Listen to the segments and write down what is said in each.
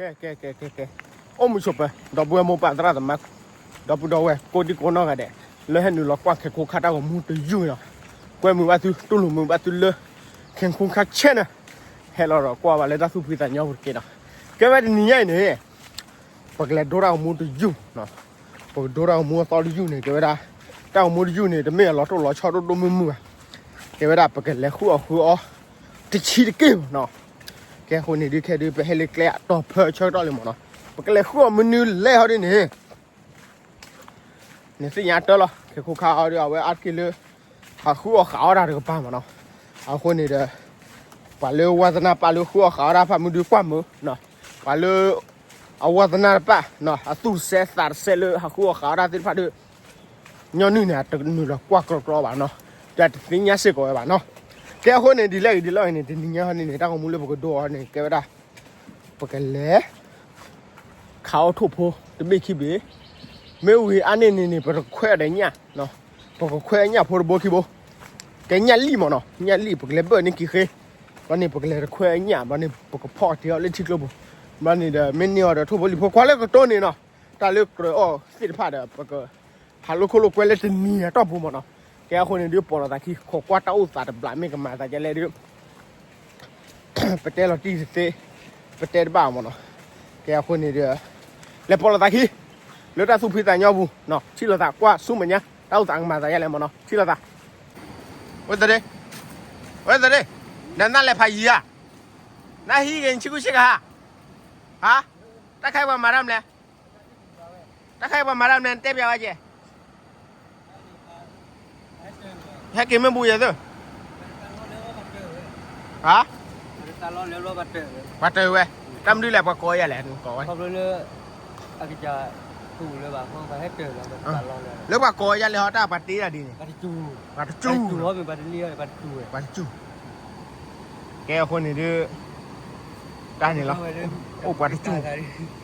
ကဲ ကဲ ကဲ ကဲ ကဲ အိၣ်မုာ်ဆိးပၢၤ ဒီပုၢ်ဝဲၢ်မိၢ်ပၢ်သရၣ်သမါ ဒီပုၢ်ဒီဝဲၢ်ကိးဒံကိးနီၢ်ဂၤဒဲး လၢဟဲနုာ်လီၤကွၢ်ခဲခိၣ်ခါတၢ်ဂီၤမူတယုၢ်န့ၣ်လီၤ. ကွဲမုာ်ဘၣ်သု တူၢ်လိာ်မုာ်ဘၣ်သုလၢ ခဲခိၣ်ခါ channel ဟဲလီၤဒီးကွၢ်ဘၣ်လၢတၢ်သူၣ်ဖှံသးညီပူၤတက့ၢ်ဒီး ကဲဝဲတနံၤညါအံၤန့ၣ် ပကလဲၤဒိတၢ်ဂီၤမူတယုၢ် ပကဒိတၢ်ဂီၤမူအသီတယုၢ်န့ၣ် ကဲဝဲဒၣ် တၢ်ဂီၤမူတယုၢ်န့ၣ် တမ့ၢ်အလီၤတိၢ်လီၤဆီဒိၣ်ဒိၣ်မုၢ်မုၢ်ဘၣ်. ကဲဝဲဒၣ်ပကလဲၤဃုအီၣ်ဃုအီ တဆံးတက့ၢ်မ့ၢ်နီၤ. ကဲအဃိန့ၣ်ဒုးခဲဒုး ပဟဲလၢကျဲအတီၤဖၢဆၢကတီၢ်လံမ့ၢ်နီၤ. ပကလဲၤဃုအီၣ်မနုၤလဲၣ်ဟီဒ်န့ၣ် နသ့ၣ်ညါတၢ်လီၤ ခဲခိၣ်ခါအီဒီး အဝဲအါတက့ၢ်လၢ ဟးဃုအီၣ်ဃုအီတၢ်တကပၤမ့ၢ်နီၤ. အဃိန့ၣ်ဒီး ပှၤလၢဝါသနၢ်ပာ်လၢဃုအီၣ်ဃုအီတၢ်တဖၣ်မုၢ်ဒုးကွၢ်မုာ် ပှၤလၢ အဝါသနၢ်တပာ် အသူၣ်တစဲးသးတစဲးလၢဟးဃုအီၣ်ဃုအီတၢ်သ့ၣ်တဖၣ်ဒီး ညီနုၢ်န့ၣ် အတနုာ်လီၤကွၢ်ကြီကြီဘၣ်နီၤ, ဒီးတသ့ၣ်ညါစ့ၢ်ကီးဝဲဘၣ်နီၤ. ကဲအဃိန့ၣ် ဒ်လဲၣ်ဂ့ၤဒ်လဲၣ်ဂ့ၤန့ၣ် တနံၤညါဟီန့ၣ်န့ၣ် တၢ်ဂီၤမူလၢပကဒိအီၤန့ၣ် ကဲဝဲဒၣ် ပကလဲၤ ခးအီၣ်ထိၣ်ဖိ တဘ့ၣ်ခံဘ့ၣ်, မ့ၢ်ဝံၤအါန့ၢ်န့ၣ်န့ၣ် ပတခွဲးဒီးညၣ်, ပကခွဲးညၣ်ဖိတဘိခံဘိ, ကဲညၣ်လံၣ်မ့ၢ်နီၤ, ညၣ်လံၣ် ပကလဲၤဘၢၣ်န့ၢ်က့ၤဃ့, ဘျီန့ၣ် ပကလဲၤတခွဲးညၣ် ဘျီန့ၣ် ပကဖီၣ်တ့ၢ်အီၤလၢထံကျိပူၤ, ဘျီန့ၣ်ဒီး မ့ၢ်န့ၢ်အီၤဒီးထိၣ်ဖိလံၣ်ဖိ ကွၢ်လၢကတိၤန့ၣ်နီၤ, တၢ်လၢကြၢးအီၣ်သ့ၣ်တဖၣ်ဒီး ပက ဟးလိခိၣ်လိာ်ကွဲလၢတနံၤအတီၢ်ပူၤမ့ၢ်နီၤ. ကဲအဃိန့ၣ်ဒုး ပိာ်လီၤသးခံ ခိးကွၢ်တၢ်အိၣ်သးတဘျီ မ့ၢ်ကမၤသးဒ်လဲၣ်ဒုး ပတဲလီၤတံၢ်တသ့, ပတဲတဘၣ်မ့ၢ်နီၤ. ကဲအဃိန့ၣ်ဒုး လဲၤပိာ်လီၤသးခံ လၢတၢ်သူၣ်ဖှံသးညီပူၤ, ထံၣ်လိာ်သးကွၢ်ဆူမဲာ်ညါ တၢ်အိၣ်သးကမၤသးဒ်လဲၣ်မ့ၢ်နီၤ, ထံၣ်လိာ်သး. ဝဲသဒ့, ဝဲသဒ့, နနၢ်လဲၤဖးယံၤဧါ, နဟံးဂ့ၤနဆံကူဆံကဟါ, ဟါ, တၢ်ခဲအံၤပှၤမၤတၢ်မနုၤလဲၣ် တၢ်ခဲအံၤပှၤမၤတၢ်မနုၤလဲၣ် နတဲပျးဝဲကဲ, ဟဲက့ၤမ့ၢ်ဘူးယဲၢ်သၢ, ဟါ, ပှၤတၢၢ်ဝဲ, တၢ်မနုၤလဲၣ်ပှၤကိးယၤလဲၣ် ကိးဝဲ, လၢပှၤကိးယၤလဲၣ်ဟီ တၢ်ပှၤတ့တၢ်ဒ်န့ၣ်, ပှၤတစူၢ် ကဲအဃိန့ၣ်ဒုး တၢ်န့ၣ်လီၤ, အိၣ်ပှၤတစူၢ်,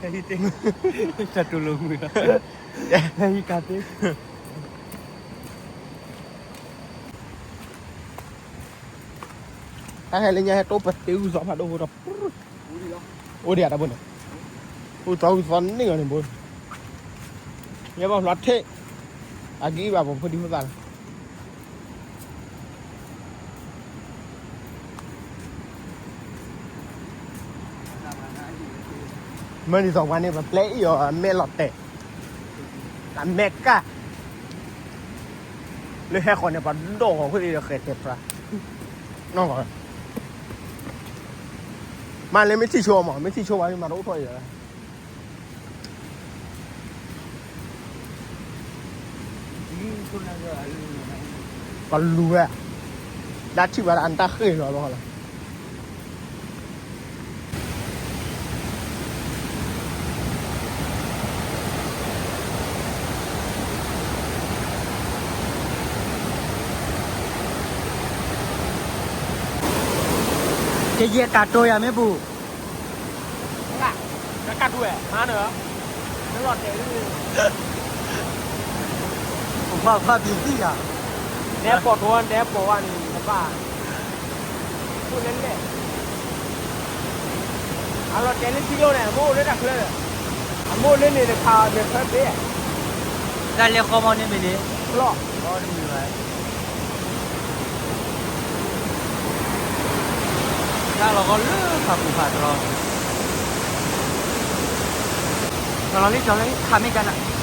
တၢ်တူၢ်လိာ်မုာ်လီၤ, ဟဲဟံးကၤသ့, တၢ်ဟဲလၢညါဟဲတိၢ်ပသ့ဂုၢ်သီဖးဒိၣ်ဖိဒီး, အိၣ်ဒံးအတၢ်ဘိန့ၣ်, ဂုၢ်သီဂုၢ်သီန့ၢ်ဂီၤန့ၣ်ဘိ, ယဲဘၣ်ဖျါထ့ၣ်, အကံဘၣ်ပဖိဒံဖိသၣ်လီၤ. မ့ၢ်ဒ်သိးပှၤန့ၣ် ပပျဲအံၤအီၤ အမဲာ်လီၤတဲာ်, အမဲာ်ကၢ်, လၢဟဲဃီၤန့ၣ် ပှၤဒိၣ်ဃီၤဃုာ်ဒီးဃဲၤတဲာ်ပြၢ်, မ့ၢ်လၢမ့ၢ်ထံၣ်ဆိမး မ့ၢ်ထံၣ်ဆိပှၤမၤတအိၣ်ထီၣ်အံၤလီၤ. ပလူၤဝဲ, လၢထံၣ်ဘၣ်ဒီးအတၢ်ဃ့ၢ်လီၤလီၤလီၤ. ကယဲၢ်တၢ်တိၤယၤမ့ၢ်ပူၤ ကၢ်ထူဝဲ မၤနၢၤ, နလီၤတဲာ်လံ, ပဖးပဖးပျံၤသံယၤ, နဲပိာ်ထိ နဲပိာ်ဝဲန့ၣ် နဘၣ်, အိၣ်လဲၣ်လဲၣ်, အလီၤတဲာ်လၢထံကျိန့ၣ် အမိၢ်အိၣ်လၢတၢ်ချၢဒီး, အမိၢ်လၢန့ၣ်တခါန့ၣ်ဖဲဘ့ၣ်, တၢ်လဲၤဃီမီန့ၣ်မ့ၢ်န့ၣ်, လီၤ, လီၤတမံၤဘၣ် တၢ်လီၤဂီၤလၢဖးပူၤဖးတြီ, ကလီၤလံကလီၤလံ ခးမ့ၢ်ကနၣ်,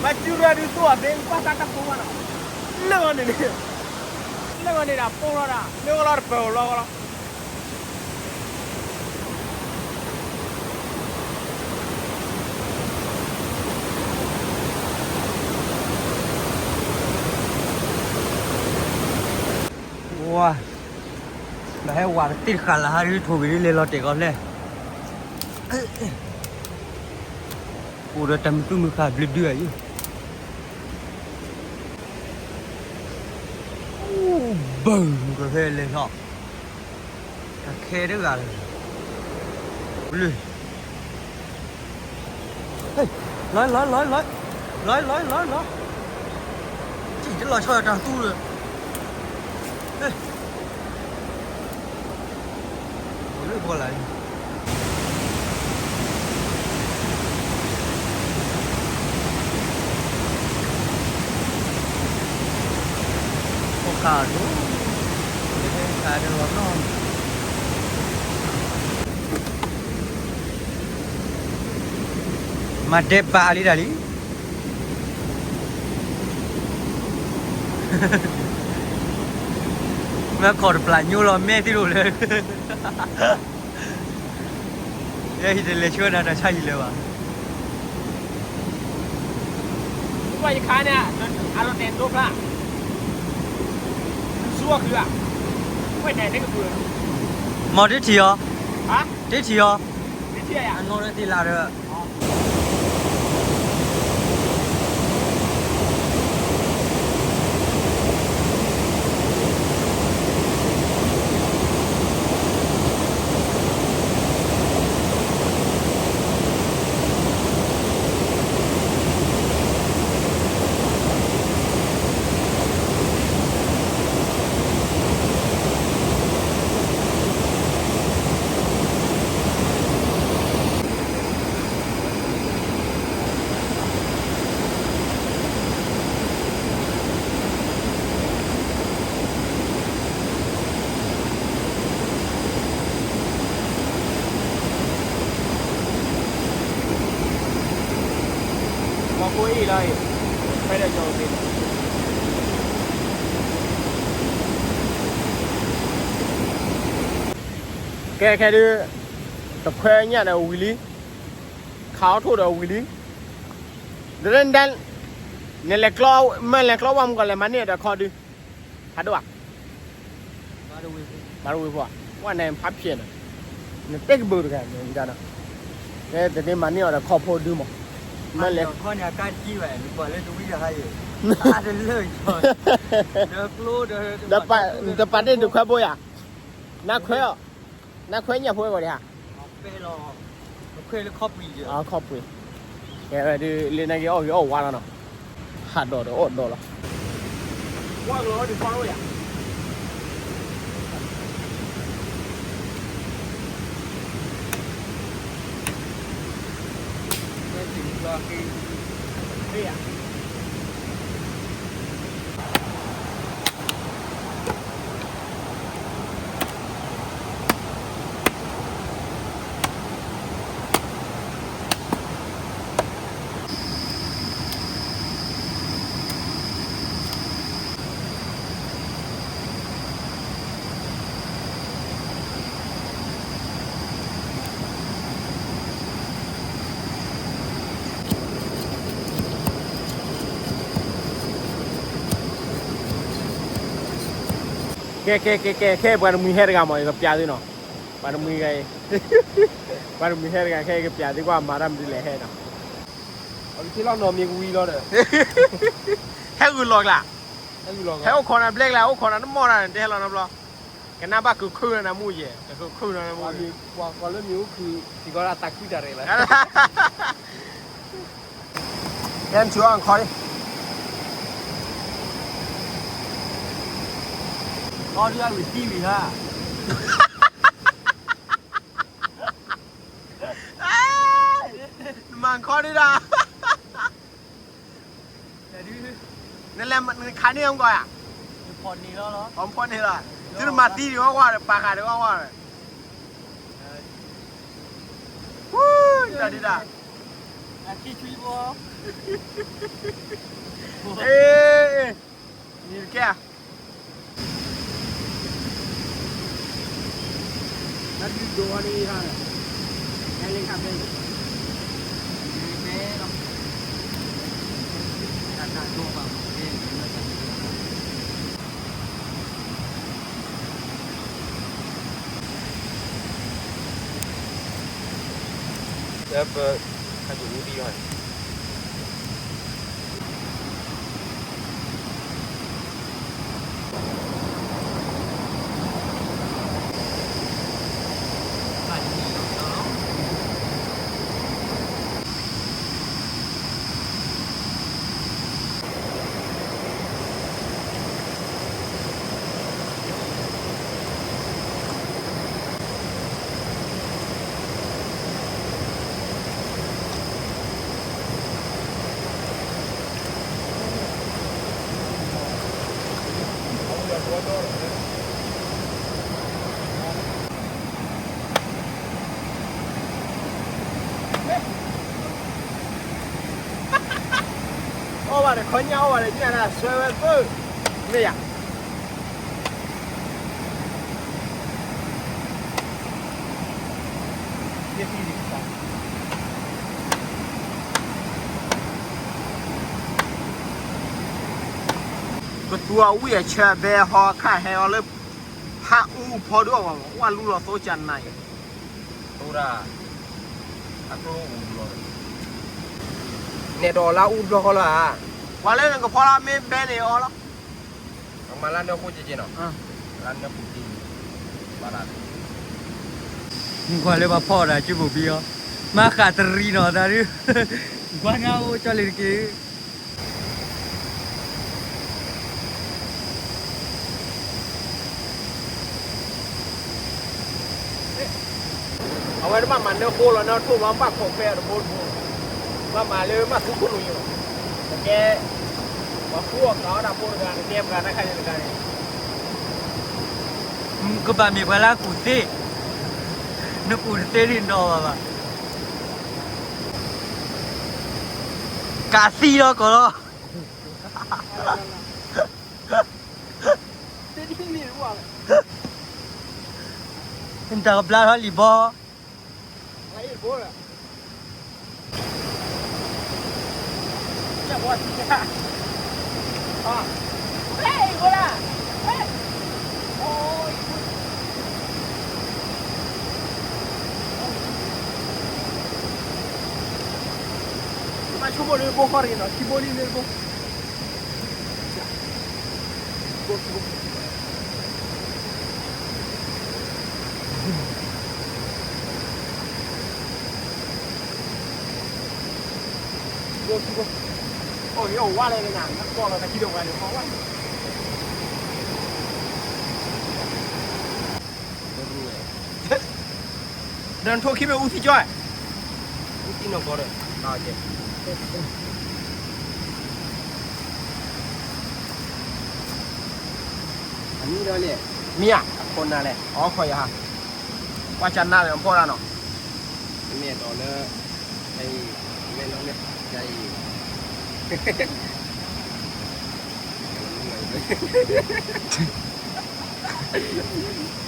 မၤစုရၤဒုးသိၣ်အသ့ ကွၢ်သးတၢ်ဖိမးနီၤ, လၢဂီၤန့ၣ်န့ၣ်, လၢဂီၤန့ၣ်ဒၣ်ပိၢ်လီၤဒၣ် လၢဂီၤလီၤတပၢၤလီၤဂီၤလီၤ. ဝါ, ဘၣ်ဟဲဝးတသ့တဃာ်လၢဟးဒုးထိၣ်ဂ့ၤဒ်လဲၤလီၤတဲာ်ကီးဖျဲၣ်, အိၣ်ဒီးတၢ်မုၢ်သူၣ်မုၢ်ဃာ်ဘျုးဒုအံၤ, ဘုံကဖဲလဲၤလီၤ, တၢ်ခဲတဂၤလၢ, လၢ, လီၤလီၤလီၤလီၤ, လီၤလီၤလီၤလီၤ, တလီၤဆီတၢ်သူလၢ, လၢဖီလာ်, ခါဒိၣ်, ခါဒိၣ်လီၤနီၤ, မၤဒဲးဘးလံတၢ်လံ, မ့ၢ်ခီၣ်တပျၢ်ညိလီၤမဲာ်သံလိာ်လၢ ယဟံၣ်တလဲၤဆှၢနၤတၢ်ဆါဟံၣ်လၢၤဘၣ်. ကွၢ်ယခါန့ၣ်, အလီၤတဲာ်ဒိဖျါ, ဆူအီၣ်ခုဧါ, ဝဲၢ်နဲၣ်န့ၣ်ကပူၤ, မ့ၢ်တထံၣ်အီၤ, ဟါ, တထံၣ်အီၤ, တထံၣ်ယၤ, အနီၢ်ရသ့လၢ်ဒီး မ့ၢ်ဖိအံၤလီၤအံၤ, ဖဲဒီးကၠီၤသ့ၣ်, ကဲခဲဒုး, တခွဲညၣ်ဒီးဝံၤလံ, ခးအီၣ်ထိၣ်ဒီးဝံၤလံ, ဒ်, နလဲၤကျီ, မ့ၢ်လဲၤကျီဝဲမုၢ်ကီၢ်လဲၤမၤန့ၢ်ဒီးခီဒုး, ဖးဒိၣ်ဧါ, မၤတဝံၤဖိဧါ, ဝဲန့ၣ်ဖးဖျဲးန့ၣ်, နတဲကဘုးတဂၤန့ၣ်, ကဲတန့ၢ်မၤန့ၢ်အီၤဒီးခီဖိဒုမး, မ့ၢ်လဲၤ, နတပာ်တ့ၢ်တခွဲဘိယၤ, နခွဲအီၤ, နခွဲညၣ်ဖိဝဲဂီၤဒံးဧါ ခီပှ့ၤ, ကဲဝဲဒုးလၢနက့ၤအီၣ်ဂ့ၤအီၣ်ဝါလီၤနီၤ, ဟးဒီးဒီးအီၣ်ဒီးလီၤ.ကဲ ကဲ ကဲ ကဲ ခဲအံၤပှၤတမှံၤဟဲတဂၤမး ယကပျးသုနီၤ, ပှၤတမှံၤဂၤအံၤ, ပှၤတမှံၤဟဲတဂၤ ခဲအံၤကပျးသုကွၢ်မၤတၢ်မနုၤလဲၣ်ဟဲနီၤ, အကထံၣ်လီၤနီၤမ့ၢ်ကဝံၤလီၤဒီး, ဟဲဂုာ်လီၤကျါ, ဟဲအိၣ်ခိးနၤဘျဲၣ်ကျါ အိၣ်ခိးနၤတမီၢ်တၢ်န့ၣ် တဟဲလီၤနီတဘျီ, ကနၣ်ဘၣ်ကခုၣ်နၤမူယဲၢ်, ကခုၣ်နၤမူ, ပှၤကိးလၢမ့ၣ်အူခုၣ် စံးကီးဒၣ်တၢ်ခုၣ်တၢ်ရဲၣ်လီၤ. ကဲ နဆူအီၣ်ခီလံ, ခီဒုးအဝံၤသံဝံၤဧါ, နမၤခီဒုးဒၣ်, နလဲၤနခးန့ၢ်အီၤမ့ၢ်ကီးဧါ, အီၤဖီၣ်န့ၢ်လီၤ, သုတမၤသံဒံးအီၣ်ဝဲဒီး ပာ်ဃာ်ဒီးအီၣ်ဝဲဒီး, ဝူ, ဒုးဒၣ်ဒုးဒၣ်, အခံဆူဘိ, အ့, နံၤတကဲဧါ. ပ, ဟဲက့ၤအူဒံးလီၤ. အီၣ်ဘၣ်ဒီးခီညၣ် အီၣ်ဘၣ်ဒီးညၣ်ဒၣ် ဆၢဝဲသၢ မ့ၢ်ယၤ ကသူအဝံၣ်အဆၢ ဘဲဟီခၣ်ဟဲအီၤလၢ ဖးအူဖီဒိၣ်အီၤဘၣ်မး ဝၣ်လူလီၤသိကနၤအံၤ တဒၣ် အကျိအူလီၤ နဲၣ်ဒီးလၢအူတဘျီဃီလၢဧါ ပှၤလၢနကဖီလာ်မ့ၢ်ဘဲန့ၣ်အီၤလီၤ မၤလၢနၢ်ဃိကက့နီၤ လၢနၢ်ဃိက့ ဘၣ်ဒၣ် ကွၢ်လၢပှၤဖီၣ်ဒၣ်ကၠူဘိၣ်ဘံအီၤ မၤဃာ်တရံးနီၤတၢ်ဒုး ကွၢ်နၢ်အိၣ်ကၠီလံတက့ၢ် အဝဲတဘၣ်မၤနၢဃိလီၤ နၢထိၣ်လီၤ ဘၣ်ခိးဖဲအတဘိတဘိ ဘၣ်မၤလၢမၤသူခိၣ်လိာ်ယိာ် တကဲ ပှၤဃူအီၣ်ကးအီၣ်တၢ်ဖိတဂၤ တကဲပှၤတၢ်ခါန့ၣ်တဂၤန့ၣ် ကဘၣ်မ့ၢ်ပှၤလၢအကူၣ်သ့ နကူၣ်တသ့ဒ်နီၤဘၣ်ဘၣ် ကးသံလီၤကီးလီၤ နတၢ်ကဘျါထီၣ်လံၤဘီ မၤဆိကမိၣ်လၢဘိဃီရ့ၣ်နီၤ ခံဘိလံလၢဘိ ဝါလဲၣ်နၤ နကွၢ်လီၤတၢ်ခံဒီးဝါန့ၣ် မၤဝါ ဒီးနထိခံမ့ၢ်အူသံကၠီ အူသံနီၢ်ကီၢ်ဒီး အမံၤဒီးလဲၣ် မံၤဧါ အခိၣ်နၢ်လဲၣ် အီခီယဟါ ကွၢ်ကနၣ်လၢအဖီၣ်ဒၣ်နီၤ မ့ၢ်အတီၢ်လၢ အံၤ မ့ၢ်လီၤန့ၣ် ယ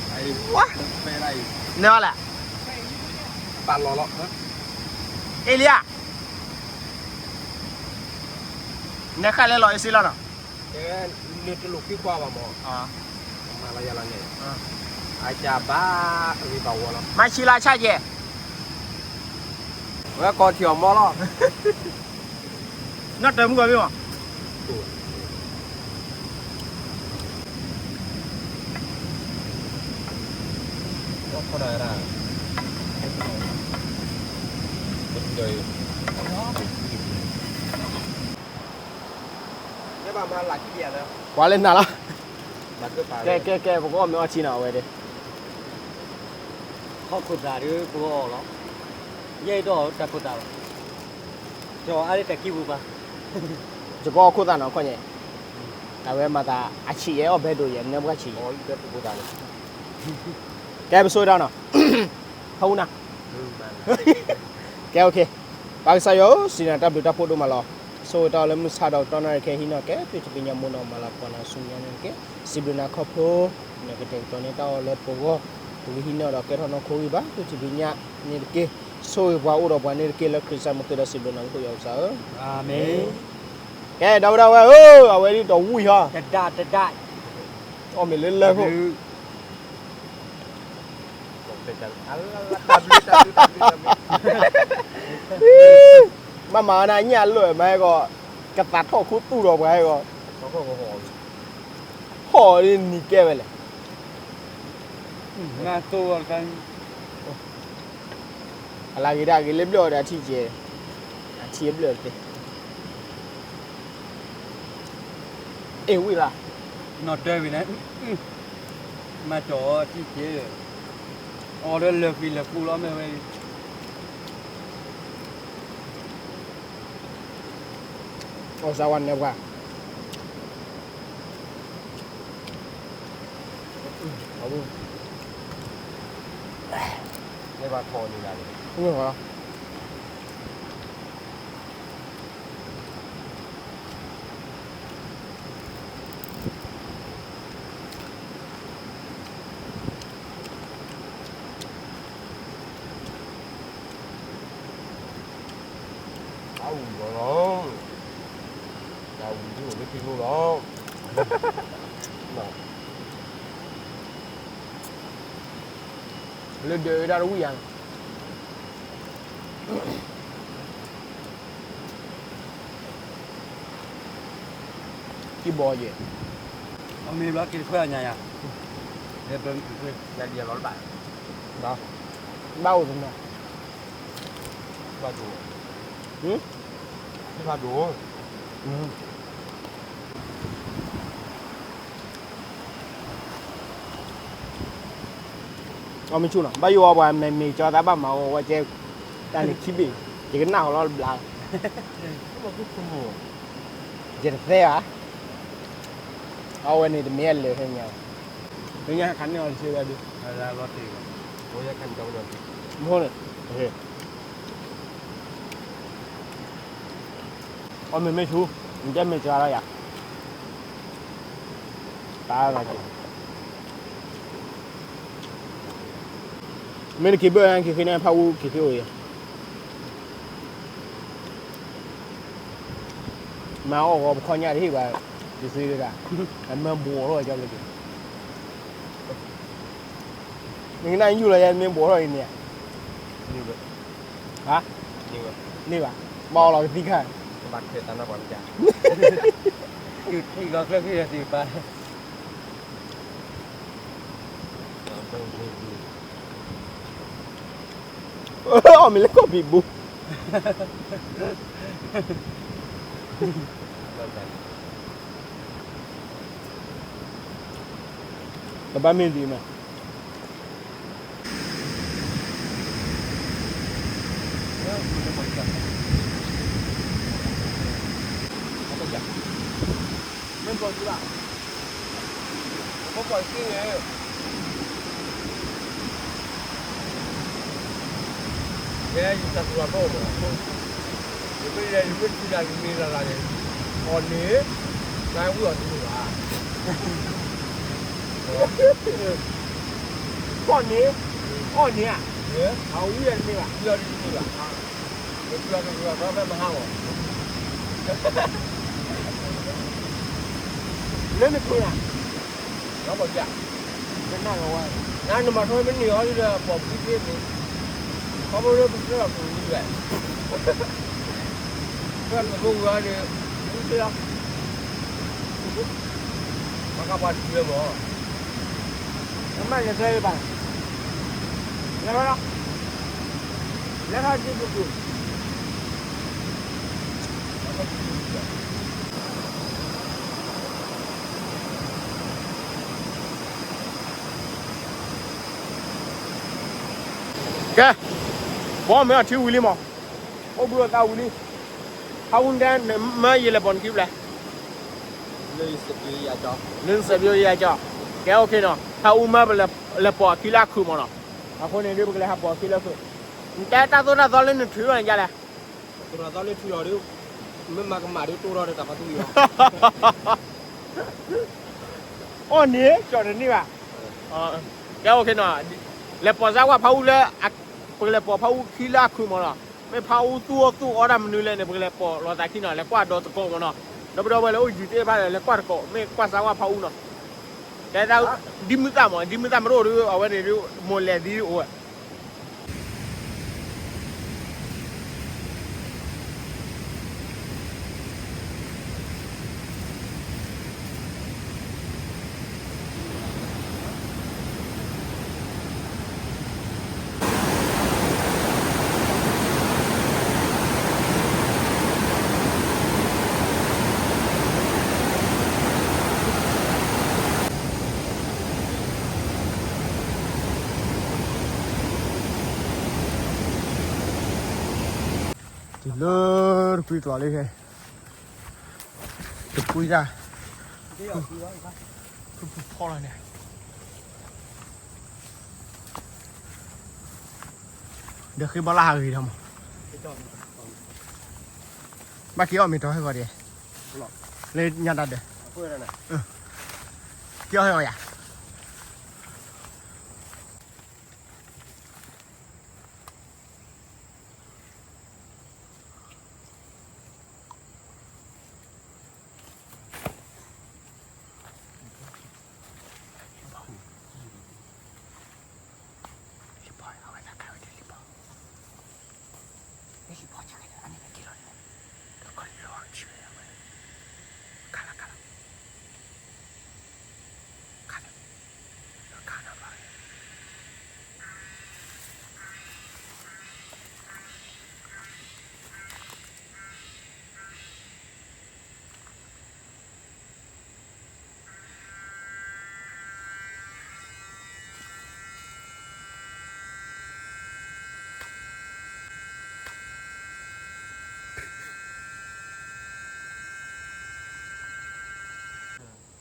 အံၤ ဝါ နဲလဲၣ် ပာ်လီၤလီၤ အ့လံယၤ နဲဃၣ်လဲလီၤအ့စ့လီၤနီၤ နတလိၣ်ဃံကွၢ်ဘၣ်မး မၤလီၤယၤလီၤန့ၣ် အကဘၣ်အဂ့ၤဘၣ်ဝီလီၤ မၤဆံးလီၤဆၣ်ယဲၢ် ဝဲကီၢ်ထံၣ်အီၤမီလီၤ နီၢ်တၢ်မုၢ်ဘၣ်မ့ၢ်မး ပှၤလၢနၤလီၤ ကဲကဲကဲ ပကအီၣ်မ့ၤအီထံနီၤ အဝဲဒၣ် ဟီၣ်ခိၣ်သၣ်ဒုး ပကအီၣ်လီၤ ယဲအံၤဒီးတၢ်ခိၣ်သၣ်ဘၣ် ကၠီအါလၢတၢ်ကံပူၤပၤ ယကအီၣ်ခိၣ်သၣ်နီၤ ခီၣ်ညါ အဝဲမၤသးအဆံးယဲ အီၣ်ဘဲဒိၣ်ယဲ နၢပှၢ်ဆံးယဲ ကဲပဆိတၢ်နီၤ ဟီၣ်နၤ ကဲ OK ပၢ်ကစၢ်ယွၤဧၢ စံးနၤတၢ်ဘျုးတၢ်ဖှိၣ်ဒိၣ်မးလီၤ ဆိၣ်ဂ့ၤတၢ်အီၤလၢမုၢ်ဆါဒီးကတီၢ်နၣ်ရံၣ်ခဲအံၤဟံးန့ၢ်ကဲ သုတပညိၣ်မူနီၢ်မၤလၤကပီၤနၤဆူညါန့ၣ်တက့ၢ် စံးဘျုးနၤခီဖျိ နကတဲာ်ကတီၤန့ၢ်တၢ်အီၣ်လၢပဂီၢ် ပကဟံးန့ၢ်ဒီးကဲထီၣ်နီၢ်ခိဂံၢ်ဘါ သုတပညိၣ်န့ၣ်တက့ၢ် ဆိၣ်ဂ့ၤပှၤအိၣ်ဒီးပှၤန့ၣ်တက့ၢ် လၢခရံာ်စၢ်မူခိၣ်ဒီးစံးဘျုးနၤလၢဟိယွၤကစၢ်ဧၢ အၤမ့ၣ် ကဲ ဒီပုၢ်ဒီဝဲၢ်ဧၢ အဝဲဒ်တဝံၣ်ဟီ တဒၣ်တဒၣ် အီၣ်မ့ၤလၢလၢခိၣ် ဘၣ်မၤဝဲဒၣ်ညၣ်လၢာ်မၤဟဲဂီၤ ကသးထီၣ်ခူသူၣ်ဒီးပှၤဟဲဂီၤ ဟီၣ်ဒ်နံၤကဲဝဲလဲၣ် အလၢဂ့ၤဒၣ်ဂ့ၤလၢဘျၢၣ်အီၤဒီးအထံၣ်ကဲ အထံၣ်ဘျၢၣ်တသ့ အ့ၣ်ဝံၣ်လီၤ နီၢ်တၢ်ဝံၤန့ၣ် မၤကၠီၤအီၤထံၣ်ကဲ အီၤဒီးလၢာ်ဃံလၢာ်ကူလီၤမ့ၢ်ဝဲ အီၣ်စၢ်ဝါနဲပှၤ မ့ၢ်ဘၣ်ထီၣ်န့ၣ်လၢ ဝံၤဒ်အိၣ်လၢထံကျိလီၤ. လၢဒၢးဝဲဒၣ်တဝံၣ်ယါ, ကံဘီယဲၢ်, အမ့ၢ်ဘျီက့ၤတခွဲအညါယါ, ယၤဒံးအလီၤတဘၣ်, ဘၣ်အိၣ်တနီၤ, ဘၣ်ဒိၣ်, ဟမ်, ဘၣ်ဒိၣ်, အီၣ်မ့ၢ်ဆူၣ်နီၤ ဘၣ်ယိၣ်အီၤပှၤမ့ၢ်မ့ၢ်ကၠီသးဘၣ်မၤအီၤဝဲကဲ, တၢ်န့ၣ်ခံဘ့ၣ်, ယကနၣ်ဟီၣ်လီၤတဘျါ, ယတသဲဧါ, အဝဲန့ၣ်တမ့ၢ်အလၢာ်ဖဲညါ, ဖဲညါခါန့ၣ်အီၤတဆ့ဝဲဒၣ်, မ့ၢ်န့ၣ် အီၣ်မ့ၢ်မ့ၢ်ဆူၣ်, နတဲမ့ၢ်ကၠီလီၤယၤ, တၢ်လီၤက့ၤ, မ့ၢ်နက့ၤဘၢၣ်နက့ၤဃ့န့ၣ် ဖးအူက့ၤဃ့အိၣ်ယၤ, မၤအီၣ်ဂီၤပခီညါတဟ့ၣ်ဘၣ်, ယသ့ဒၣ်, အမ့ၢ်ဘှီထီၣ်ကၠီဘျီက့ၤ, နကနၣ်ယူၢ်လီၤယၤမ့ၢ်ဘှီထီၣ်အံၤန့ၣ်, ဟါ, န့ၢ်ဘၣ်, ဘၣ်အီၣ်လီၤကသံခါ, ဘၣ်ခဲတၢ်နၢ်ပှၤက, ထံဂီၤကျဲဖံးရသံပၢ်, အီၣ်မ့ၢ်လၢကီၢ်ဖံးဘူး, ကဘၣ်မ့ၢ်ဒ်မး မ့ၢ်ပှၤကံဘၣ်, မ့ၢ်ပှၤကံန့ၣ်, ယဲယတၢ်သူၣ်လီၤဘီၣ်မး, ယမ့ၢ်လဲၤယမ့ၢ်ထံၣ်တၢ်ယမ့ၢ်လၢ်လၢ်န့ၣ်, အီၣ်န့ၣ်, နဝံၣ်အီၣ်တန့ၢ်ဘၣ်, ဖီၣ်န့ၣ်, အီၣ်န့ၣ်ဧါ, အဝံၣ်အီၣ်တန့ၢ်ဘၣ်, ဝံၣ်အီၣ်တန့ၢ်ဘၣ်, ယသူၣ်လီၤတၢ်သူၣ်လီၤဘီၣ်ဖဲမဟါအီၤ, လၢနထူၣ်ဧါ, နနၢ်လီၤဝဲ, နနမၤထီၣ်မ့ၢ်န့ၢ်အီၤဒီးပိာ်ပခံသ့မ့ၢ်, ခီဖျိလၢပသ့လီၤပူၤလံဝဲ, ပှၤကမိၣ်ဝံၤအီၤဒီး, ဝံသ့လီၤ, ပှၤကပှၤတံၤဝဲမး, အမ့ၢ်လဲၤသဲဘၣ်, လဲၤလီၤ, လဲၤထီၣ်ဒ်ပူၤပူၤ ကဲ, ဘီမ့ၢ်အထံဝံၤလံမး, အိၣ်ဘှံးအသးဝံၤလံ, ဖးအူတဲ မ့ၢ်ယလဲၤပိာ်နခံဖျဲး, လၢစဲးဘျိယၤကၠီ, ကဲ OK နီၤ, ဖးအူမ့ၢ်ပလဲၤပိာ်အခံလၢအခုးမးနီၤ, အဃိန့ၣ်ဒ်ပကလဲၤဟးပိာ်အခံလၢအခုး, နတဲတၢ်သိၣ်တၢ်သီလၢနထုးလီၤန့ၣ်ဒ်လဲၣ် တၢ်သိၣ်တၢ်သီလၢထုးလီၤဒီး, မ့ၢ်မၤကမၣ်ဒီးတိၢ်ထီၣ်ဒီးတၢ်ဖးသူလီၤ, အီၣ်န့ၣ် ကၠီတန့ၢ်ဘၣ်, ကဲ OK နီၤ, လဲၤပိာ်စၢဝၣ်ဖးအူလၢ, ပကလဲၤပိာ်ဖးအူခံလၢအခုးမးနီၤ, မ့ၢ်ဖးအူသူၣ်အီၣ်သူၣ်အီတၢ်မနုၤလဲၣ်န့ၣ် ပကလဲၤပိာ်လိာ်သးခံနီၤ, လဲၤကွၢ်ဒီးသကိးမးနီၤ, ဒီပုၢ်ဒီဝဲၢ်လၢအိၣ်ယံၤသ့ၣ်တဖၣ်ဒီး လဲၤကွၢ်သကိး မ့ၢ်ကွၢ်စၢဝၣ်ဖးအူနီၤ, တဲသး, ဒ်မုၢ်သၣ်မး ဒ်မုၢ်သၣ်မ့ၢ်တအိၣ်ဒီး အဝဲန့ၣ်ဒ်မိၢ်လဲၤသံအိၣ်ဝဲ တုၤလၢတကွံကျိာ်လံခဲ, တကွံတၢ်, ဖုဖုဖီလီၤန့ၣ်, ဒီးဃ့ဘီလၢဟးဂ့ၤဒီးမး, ဘၣ်က့ၤအီၣ်မ့ၤတီၤဟဲဂီၤဒဲး, လၢညါတၢ်ဒဲး, က့ၤအီၣ်ဟဲဂီၤယၤ ကဲ,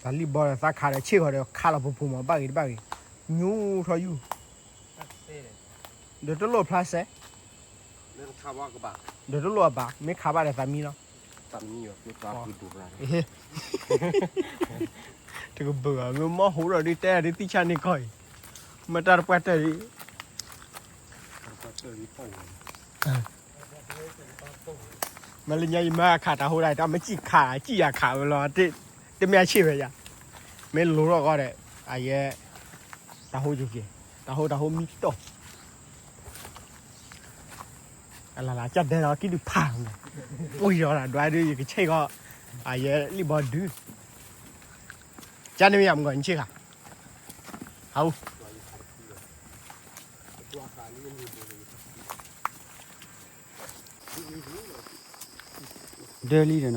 သးလံၣ်ဘီဒီးသးခးဒီးဆ့ၣ်ဃီဒီးခးလီၤပူၤပူၤမး ဘၣ်ဂ့ၤတဘၣ်ဂ့ၤ, ညိထီၣ်ယူၢ်, ဒီးတလိၣ်ဖျါစဲး, ဒီးတလိၣ်အဘၣ်, မ့ၢ်ခးဘၣ်ဒီးသးမံလီၤ. တကဘုးဘၣ် မ့ၢ်မီၢ်ဟူးဒီးဒ်တဲဒ်သံၣ်ဆါန့ၢ်ကီၢ်အံၤ, မ့ၢ်တၢ်တပှၢ်တၢၢ်အံၤ မ့ၢ်လၢညါယမ့ၢ်ခးတၢ်ဟူးဒၣ်တၢ်မ့ၢ်စံၣ်ခး စံၣ်ယၤခးဝဲလီၤ, တမ့ၢ်အဆ့ၣ်ဝဲယၤ, မ့ၢ်လိၤထီၣ်ဃီဒီး အယဲ တၢ်ဟူးက့ၤက့ၤ, တၢ်ဟူးတၢ်ဟူးမံတီၢ်, အလၢ်လၢ်ကၢ်ဒဲးလီၤ ကံၣ်ဒုးဖး, အိၣ်ယီၤဒၣ်ဒွးဒုး ယကဆ့ၣ်ဃီ, အယဲလံၣ်ဘီဒုး, ကၢ်န့ၣ်မ့ၢ်ယၤမုၢ်ဂီၤနဆ့ၣ်ဃီ, ဟး, ဒၢလံဒီးနီၤ,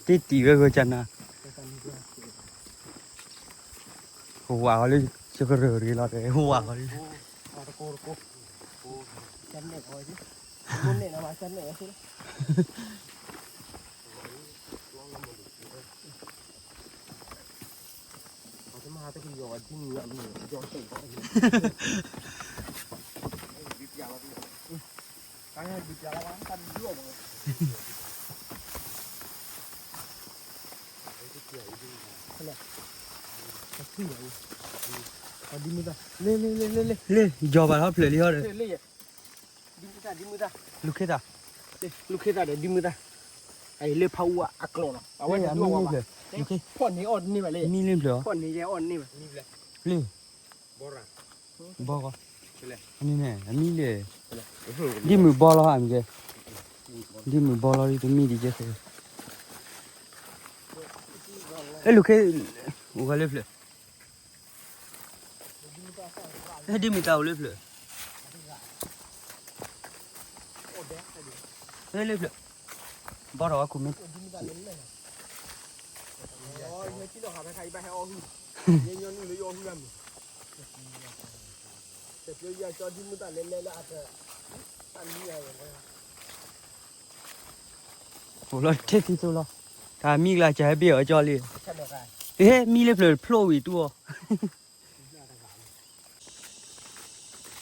တ့တံၢ်ဝဲဂီၤကနၤ, ဟိဝၤဂီၤလၢ ယကရၢၢ်တဂ့ၤလီၤတဲ ဟိဝၤဂီၤလၢ လ့ၣ်, ယီၤဘၣ်ထီၣ်ဖျၢၣ်လံဟီဒီး, ဒ်မုၢ်သၣ်, ဒ်မုၢ်သၣ်, လူၤခ့သၣ်, လူၤခ့သၣ်ဒီးဒ်မုၢ်သၣ်, အအံၤလၢဖးအူအကျိာ်လီၤ, အဝဲတဒူၣ်အဝဲဘၣ်, ဖီၣ်န့ၢ်အီၣ်တန့ၢ်ဘၣ်လၢ, မံလ့ၣ်ဖျၢၣ်, ဖီၣ်န့ၢ်ယဲအီၣ်တန့ၢ်ဘၣ်, လ့ၣ်, ဘီဂီၤ, အမံန့ၣ်, အမံလ့ၣ်, ဒ်မုၢ်ဘီလီၤအမံၤကဲ, ဒ်မုၢ်ဘီလီၤဒ်တမံဒ်ကဲဃဲ, အဲလူၤခ့, အိၣ်ဂၤလၢဖျၢၣ် ဟဲဒ်မုၢ်သၣ်အိၣ်လၢဖျၢၣ်, ဟဲလၢဖျၢၣ်, ဘီထီၣ်ဝဲခိၣ်မ့ၢ်, အိၣ်လီၤထဲသံသိလီၤ, တၢ်မံကျါစၢ်ဟဲဘ့ၣ်အီၤကၠီလံ, ဟဲမံလၢဖျၢၣ်ဖျိဝံၤတူၢ်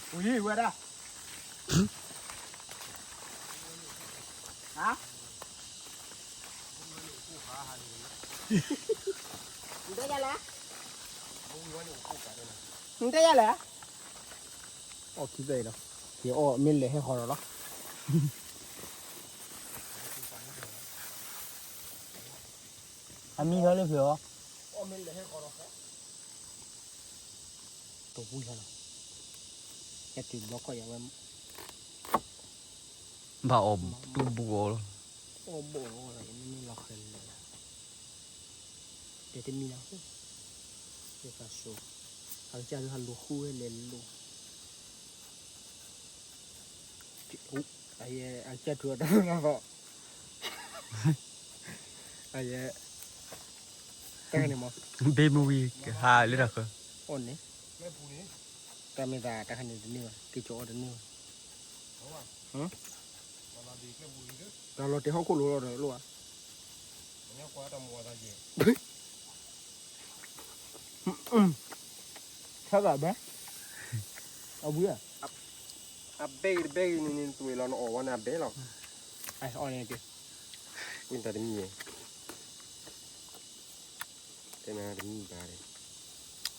အီၤ ဝံၤဝဲဒၣ်, ဟါ, နတဲယၤလဲၣ်, နတဲယၤလဲၣ်, အီၣ်ခံဘျီအံၤလီၤ, ယအီၣ်မ့ၢ်လဲၤဟဲဃီၤဒီးလီၤ, အမံထီၣ်လၢဖျၢၣ်အီၤ, အီၣ်မ့ၢ်လဲၤဟဲဃီၤဒီး တဝံၤဟဲလီၤ, ဟဲတုၤဘျီခီၣ်ယၤဝဲ, ဘၣ်အီၣ်တူၢ်ဘူးအီၤလီၤ, အီၣ်ဘူးအီၤလီၤ မ့မ့ၢ်လီၤဃဲၤလဲၣ်, တဲတမံလီၤ, ယသးစိၤ, အကစၢ်ဒုးဟးလူၤဃုဝဲလဲၤလိၤ, အကစၢ်ထူအီၤတၢ်မၤဘီၣ် အယဲ, တၢ်န့ၣ်မး, ဘ့မုၢ်ဝံၤကဟးလၢတၢ်ဃၢ, အီၣ်န့ၣ်, တၢ်မ့ၢ်သးတၢ်ခါန့ၣ်တန့ၢ်ဘၣ် က့ၤကၠီအီၣ်တန့ၢ်ဘၣ်, တၢ်လီၤတဲာ်ဟီၣ်ခိၣ်လိၤလီၤဒီးလိၣ်ဧါ ဆါဂၤဘဲ, အဝံၤဧါ, အဘဲဂ့ၤတဘဲဂ့ၤန့ၣ်န့ၣ် နသွံၣ်လီၤနအီၣ်ဝဲန့ၣ်အဘဲလီၤ, အီၣ်န့ၣ်က့, ဝံတၢ်တမံၤ, တဲနၤတမံၤဘၣ်,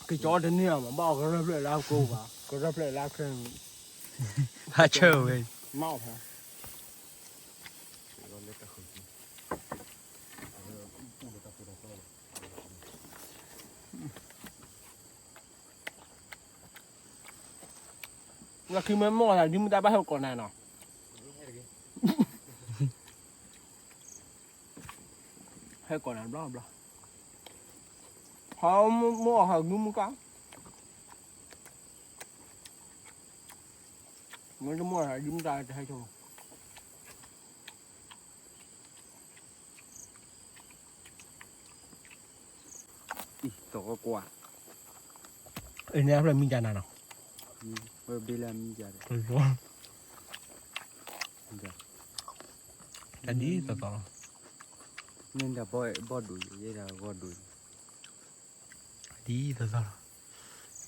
ကကၠီတန့ၢ်အီၤမး ဘၣ်အီၣ်ကရၢဖျၢၣ်လၢအကိးဘၣ် ကရၢဖျၢၣ်လၢအချၢ, ဟးဆၢဝဲ, မၤအီၣ်ဖဲ လၢခံမ့ၢ်မီၢ်သး ဒ်မုၢ်တၢ်ဘၣ်ဟဲကိးနၤနီၤ, ဟဲကိးနၤဘျီဘျီ, ဟီမ့ၢ်အီၣ်ဟးဒ်မုၢ်ကါ, မ့ၢ်တမီၢ်သး ဒ်မုၢ်တၢ်တဟဲဆိ အံၤ သီၣ်ကကွၢ်, အံၤန့ၣ်အဖျၢၣ်မံကနၤနီၤ, ဝဲဘ့လၢအမံယၤဒီး, တၢ်ဒ်သိးသိးလီၤ, န့ၣ်ဒၣ်ဘီၣ်ဒိၣ်ယဲဒၣ်ဂီၢ်ဒိၣ်, ဒ်သိးသိးလီၤ,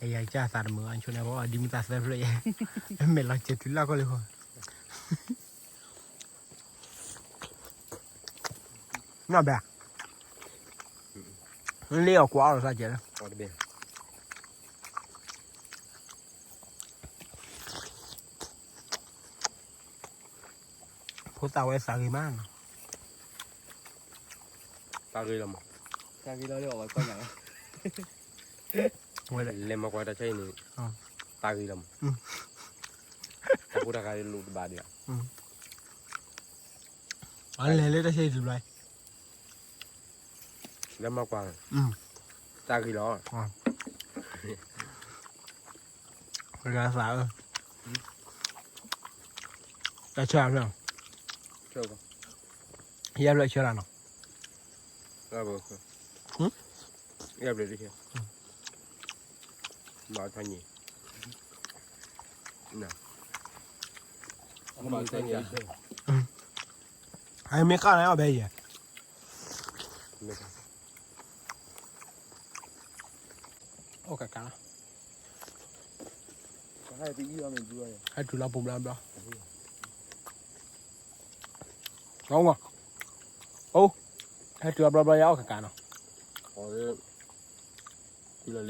အယၤကစၢ်သးတမုာ်အီၤ ဆိန့ၣ်ဘီၣ်ဒ်မုၢ်သးသၢဖျၢၣ်ယဲ, မဲာ်လီၤစၢၤတုၤလၢကီၢ်လၢဃီ နီၢ်ဘဲ, လ့ၣ်အီၤကွၢ်အီၤလီၤသးကဲးလၢ, ဖိသၣ်ဝဲသးဂ့ၤမးနီၤ, သးဂ့ၤလီၤမး, သးဂ့ၤလီၤလၢအီၤဝဲကွၢ်ညါလီၤ, လဲၤမၤကွၢ်တၢ်ဆါအံၤန့ၣ်, သးဂ့ၤလီၤမး, တၢ်ဖိတၢ်ဃါလိာ်တဘၣ်ဒံးဧါ, အလဲၤလၢတၢ်ဆါအံၤတဘျီ လၢမၤကွၢ်, သးဂ့ၤလီၤ, ဂၤသးအၢ, တၢ်ဆါဖျၢၣ်, ယဲဖျၢၣ်ဆါလီၤနီၤ, ယဲဖျၢၣ်တဆါ, ဘၣ်ထီၣ်ညံ, အမ့ၢ်ဃၣ်န့ၣ်အီၣ်ဘဲယဲ, အိၣ်ကကါလီၤ, ဟဲတုၤလီၤပူၤဘျီဘျီ, အိၣ်, ဟဲတုၤလီၤဘျီဘျီယၤအီၣ်ကကါနီၤ, အီၣ်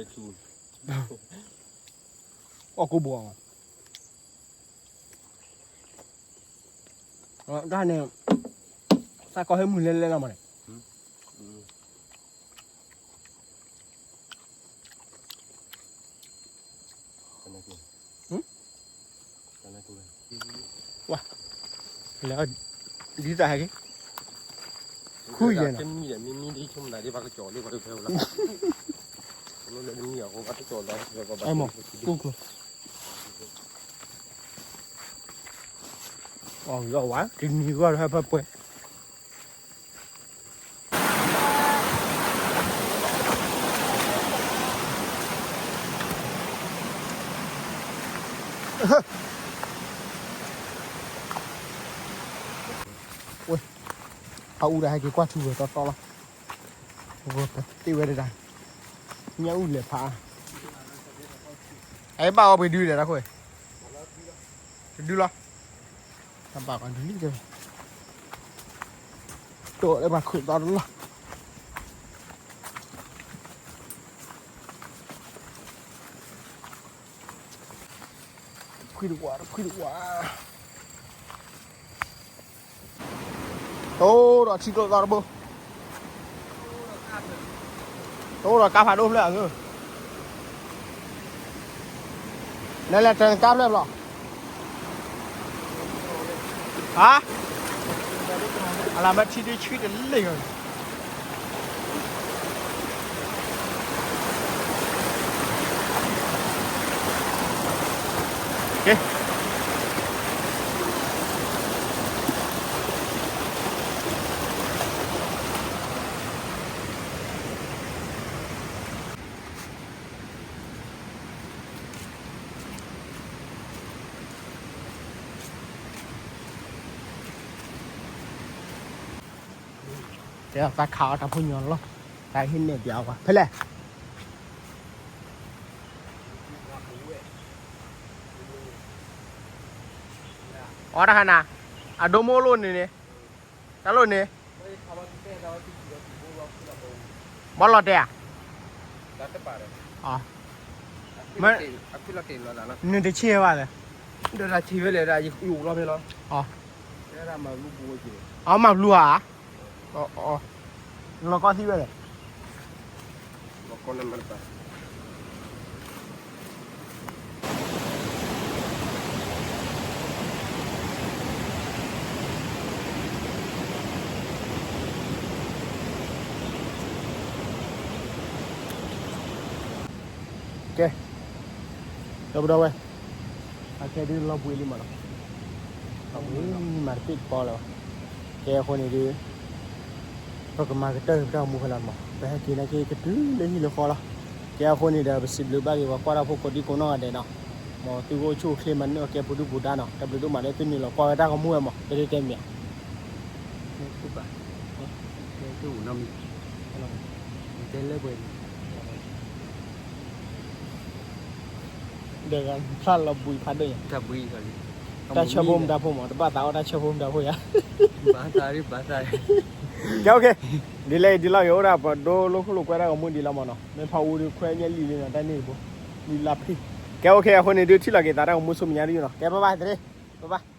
ကူဘိအီၤ, တၢ်န့ၣ်, သၣ်ကီၢ်ဟဲမုၢ်လဲလဲလီၤမးန့ၣ် ဝါ, လဲၤ, ဒ်သးဟဲက့ၤ, ခူယဲၢ်နီၤ, မ့ၢ်မံဒ်ဆိကမိၣ်သးဒ်ဘၣ်ကစီၤလၢပှၤတဖဲလီၤ, မ့ၢ်မံအီၤဃိဘၣ်ကစီၤလၢပှၤ, အီၣ်ဝါ, တနံၤဂီၢ်ဟဲဖၢပှဲၤ ဝဲ, ဖးအူဒၣ်ဟဲက့ၤကွၢ်ထူဝဲတီတီလီၤ, ဝဲပသ့ဝဲတဒၣ်, ညၣ်အူလဲၤဖး, အဘၣ်အီၣ်ပှ့ၤဒုလဲၣ်တၢ်ခိၣ်, တဒုလီၤ, တဘၣ်ကီဒုလံ, တိၢ်လၢပှၤခိၣ်သီတလီၢ် ခွံတဝါ, ခွံတဝါ, တိၢ်ဒီးထံကျိသီတဘိ, တိၢ်ဒီးကါဖးဒိၣ်ဖျၢၣ်အဂ့ၢ်, လဲၤလဲၤတၢ်နကါဖျၢၣ်ဘျီ, ဟါ, အလၢမ့ၢ်ထံဒုဆှံတလ့ၢ်ဂီၢ် ကဲ, တဲသးခးအီၣ်တၢ်ဖိညီလီၤ, တၢ်ဟ့ၣ်နဲၣ်ပျးအီၤကွၢ် ဖဲလဲၣ်, အီတၢ်ခါနၤ, အဒိမိၢ်လိၣ်န့ၣ်န့ၣ်, တၢ်လိၣ်န့ၣ်, ဘီလီၤတဲာ်ဧါ, မ့ၢ်, နတဆံးဘၣ်လဲၣ်, ဒ်တၢ်ဆံးဝဲလဲၣ်ဒၣ်ယအိၣ်လီၤဖဲလီၤ, အမၤဘျူးဧါ, လီၤကီသံဝဲလဲၣ် ကဲ, ဒီပုၢ်ဒီဝဲၢ်, အခဲဒုလီၤဘှံးလံမးနီၤ, လီၤဘှံးမးတပ့ၢ်တပီလၢၤဘၣ်, ကဲအဃိန့ၣ်ဒုး ပကမၤကတၢၢ်ပတၢ်အိၣ်မူဖဲလီၤမး, ပဟဲက့ၤနာ်က့ၤကတုၤလၢဟံၣ်လၢဃီလီၤ, ကဲအဃိန့ၣ်ဒီး ပစံးဘျုးဘၣ်က့ၤပှၤကွၢ်တၢ်ဖိကိးဒံကိးနီၢ်ဂၤဒဲးနီၤ, မ်သုကအိၣ်ဆူၣ်အိၣ်ချ့ မၤန့ၢ်အီၣ်ကဲပူၤဒုၣ်ပူၤဒါနီၤ, တၢ်ဘျုးဒိၣ်မးလၢသုနုာ်လီၤကွၢ်ဝဲတၢ်ဂီၤမူဝဲမး, တဲတတဲမ့ၢ်ဧါ, တဲလၢပှဲၤ ဒီးဖျါလီၤဘှံးဖးဒိၣ်ညါ, တၢ်ဆၢဖိမတၤဖိမး, တဘၣ်သးအီၣ်တၢ်ဆၢဖိမတၤဖိယၤ, ဘၣ်သး, ကဲ OK, ဒ်လဲၣ်ဒ်လဲၣ်ဂ့ၤ အိၣ်ဒၣ်ပဒိလၢခိၣ်လိာ်ကွဲတၢ်ဂီၤမူဒ်လီၤမးနီၤ, မ့ၢ်ဖးအူဒုးခွဲးညါလံာ်လံနီၤ, တၢ်န့ၣ်တဘိ, လံာ်လါဖံး, ကဲ OK, အဃိန့ၣ်ဒုးထံၣ်လီၤက့ၤသးတၢ်ဂီၤမူဆူမဲာ်ညါဒ်နီၤ, ကဲ bye bye တရ့, bye bye.